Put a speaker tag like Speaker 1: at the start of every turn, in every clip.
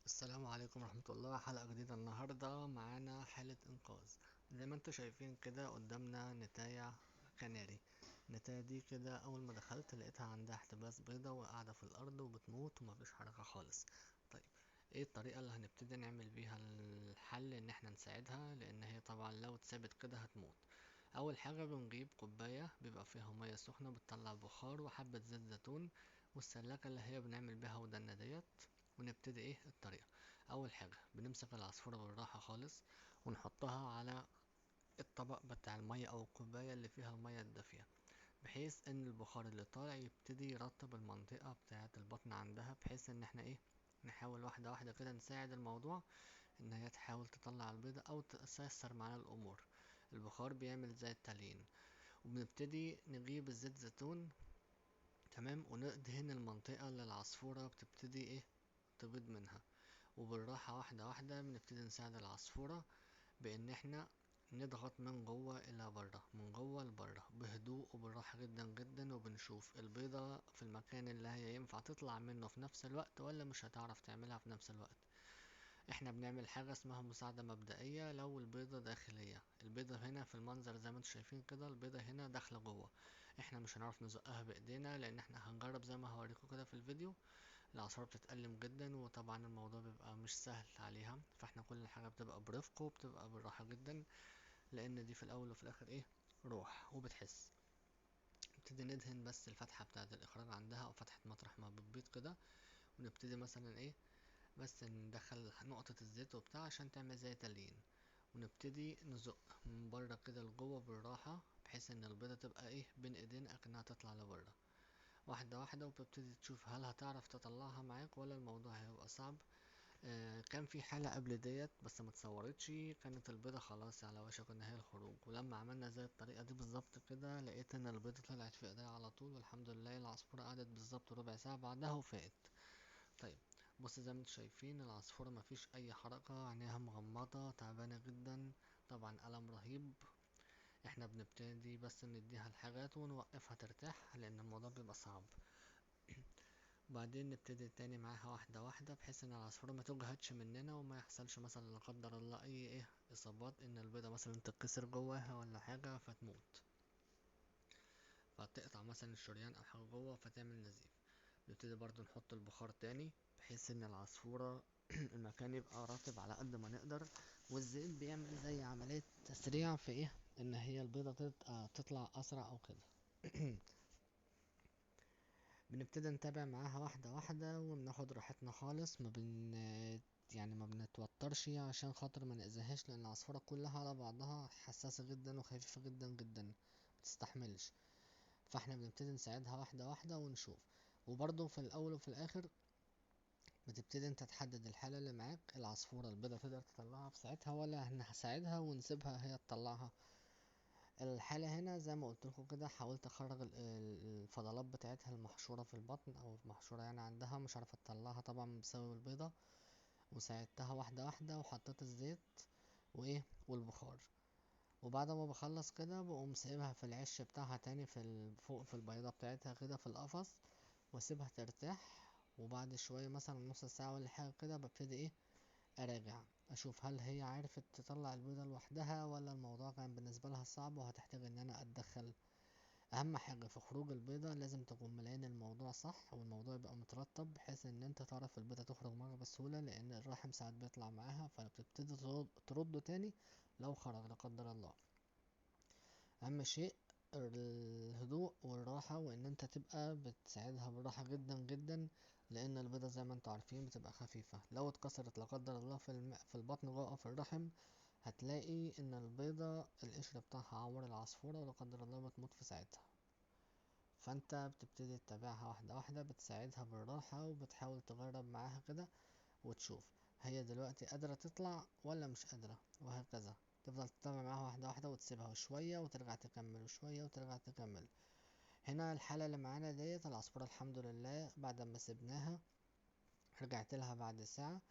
Speaker 1: السلام عليكم ورحمة الله. حلقة جديدة النهاردة، معانا حالة إنقاذ. زي ما انتوا شايفين كده قدامنا نتاية كناري. النتاية دي كده أول ما دخلت لقيتها عندها احتباس بيضة وقاعدة في الأرض وبتموت ومفيش حركة خالص. طيب ايه الطريقة اللي هنبتدي نعمل بيها الحل ان احنا نساعدها؟ لان هي طبعا لو اتسابت كده هتموت. اول حاجة بنجيب كوباية بيبقى فيها مية سخنة بتطلع بخار وحبة زيت زيتون والسلاكة اللي هي بنعمل بيها ودنا ديت، ونبتدي ايه الطريقة. اول حاجة بنمسك العصفورة بالراحة خالص ونحطها على الطبق بتاع المية او الكوباية اللي فيها المية الدافية، بحيث ان البخار اللي طالع يبتدي يرطب المنطقة بتاعة البطن عندها، بحيث ان احنا ايه نحاول واحدة واحدة كده نساعد الموضوع ان هي تحاول تطلع البيضة او تيسر معانا الامور. البخار بيعمل زي التليين. وبنبتدي نجيب الزيت زيتون، تمام، وندهن المنطقة اللي العصفورة بتبتدي ايه تبيض منها. وبالراحة واحدة واحدة بنبتدي نساعد العصفورة بان احنا نضغط من جوه الى بره، من جوه لبره، بهدوء وبالراحة جدا جدا. وبنشوف البيضة في المكان اللي هي ينفع تطلع منه في نفس الوقت ولا مش هتعرف تعملها في نفس الوقت. احنا بنعمل حاجة اسمها مساعدة مبدئية لو البيضة داخلية. البيضة هنا في المنظر زي ما انتم شايفين كده البيضة هنا داخلة جوه، احنا مش هنعرف نزقها بايدينا لان احنا هنجرب زي ما هوريكم كده في الفيديو. العصفورة بتتألم جدا وطبعا الموضوع بيبقى مش سهل عليها، فاحنا كل حاجة بتبقى برفق وبتبقى بالراحة جدا، لان دي في الاول وفي الاخر ايه روح وبتحس. نبتدي ندهن بس الفتحة بتاعة الاخراج عندها او فتحة مطرح ما بتبيض كده، ونبتدي مثلا ايه بس ندخل نقطة الزيت وبتاع عشان تعمل زي تليين، ونبتدي نزق من بره كده لجوه بالراحة، بحيث ان البيضة تبقى ايه بين ايدينا اكنها تطلع لبره واحدة واحدة. وبتبتدي تشوف هل هتعرف تطلعها معاك ولا الموضوع هيبقى صعب. كان في حالة قبل ديت بس ما اتصورتش، كانت البيضة خلاص على وشك ان هي الخروج، ولما عملنا زي الطريقة دي بالظبط كده لقيت ان البيضة طلعت في ايديها على طول، والحمد لله العصفورة قعدت بالظبط ربع ساعة بعدها وفاقت. طيب بص زي ما انتم شايفين العصفورة مفيش اي حركة، عينيها مغمضة تعبانة جدا، طبعا ألم رهيب. احنا بنبتدي بس نديها الحاجات ونوقفها ترتاح لان الموضوع بيبقى صعب. وبعدين نبتدي تاني معاها واحدة واحدة بحيث ان العصفورة ما تجهدش مننا وما يحصلش مثلا لا قدر الله اي ايه اصابات، ان البيضة مثلا تتكسر جواها ولا حاجة فتموت، فتقطع مثلا الشريان او حاجة جوه فتعمل نزيف. نبتدي برضو نحط البخار تاني بحيث ان العصفورة المكان يبقى رطب على قد ما نقدر، والزيت بيعمل زي عملية تسريع في ايه ان هي البيضة تطلع اسرع او كده. بنبتدي نتابع معاها واحدة واحدة وبناخد راحتنا خالص، ما بنتوترش عشان خاطر ما نأذيهاش، لان العصفورة كلها على بعضها حساسة جدا وخفيفة جدا جدا متستحملش. فاحنا بنبتدي نساعدها واحدة واحدة ونشوف. وبرضو في الاول وفي الاخر بتبتدي انت تحدد الحالة اللي معاك، العصفورة البيضة تقدر تطلعها في ساعتها ولا هنساعدها ونسيبها هي تطلعها. الحالة هنا زي ما قلت لكم كده حاولت اخرج الفضلات بتاعتها المحشورة في البطن او المحشورة عندها، مش عارفة تطلعها طبعا بسبب البيضة، وساعدتها واحدة واحدة وحطيت الزيت وايه والبخار. وبعد ما بخلص كده بقوم سايبها في العش بتاعها تاني في فوق في البيضة بتاعتها كده في القفص، واسيبها ترتاح. وبعد شوية مثلا نص ساعة ولا حاجة كده ببتدي ايه اراجع اشوف هل هي عرفت تطلع البيضة لوحدها ولا الموضوع كان بالنسبة لها صعب وهتحتاج ان انا اتدخل. اهم حاجة في خروج البيضة لازم تكون ملاين الموضوع صح والموضوع يبقى مترتب، بحيث ان انت تعرف البيضة تخرج معاها بسهولة، لان الرحم ساعات بيطلع معاها فبتبتدي ترده تاني لو خرج لا قدر الله. اهم شيء الهدوء والراحة، وان انت تبقى بتساعدها بالراحة جدا جدا، لان البيضة زي ما انتوا عارفين بتبقى خفيفة، لو اتكسرت لا قدر الله في البطن جوه او في الرحم هتلاقي ان البيضة القشر بتاعها عور العصفورة ولا قدر الله بتموت في ساعتها. فانت بتبتدي تتابعها واحدة واحدة، بتساعدها بالراحة وبتحاول تجرب معاها كده وتشوف هي دلوقتي قادرة تطلع ولا مش قادرة وهكذا. تفضل تتابع معاها واحدة واحدة وتسيبها شوية وترجع تكمل وشوية وترجع تكمل. هنا الحالة اللي معانا ديت العصفورة الحمد لله بعد ما سيبناها رجعت لها بعد ساعة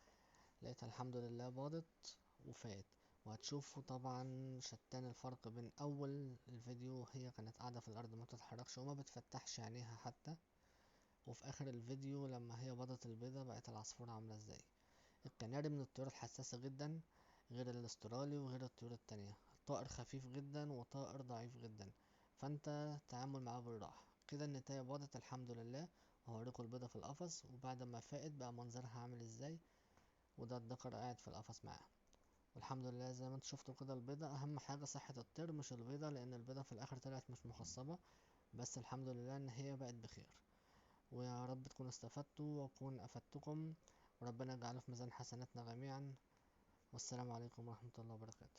Speaker 1: لقيتها الحمد لله باضت وفات. وهتشوفوا طبعا شتان الفرق بين اول الفيديو هي كانت قاعدة في الارض ما بتتحركش وما بتفتحش عينيها حتى، وفي اخر الفيديو لما هي باضت البيضة بقت العصفورة عاملة ازاي. الكناري من الطيور الحساسة جدا، غير الاسترالي وغير الطيور التانية. طائر خفيف جدا وطائر ضعيف جدا، فانت تعامل معاه بالراحة كده. النتاية باضت الحمد لله، وهوريكم البيضة في القفص وبعد ما فاقت بقى منظرها عامل ازاي، وده الذكر قاعد في القفص معاه. والحمد لله زي ما انتوا شفتوا كده البيضة، اهم حاجة صحة الطير مش البيضة، لان البيضة في الاخر طلعت مش مخصبة، بس الحمد لله ان هي بقت بخير. ويا رب تكونوا استفدتوا واكون افدتكم، وربنا يجعله في ميزان حسناتنا جميعا. والسلام عليكم ورحمة الله وبركاته.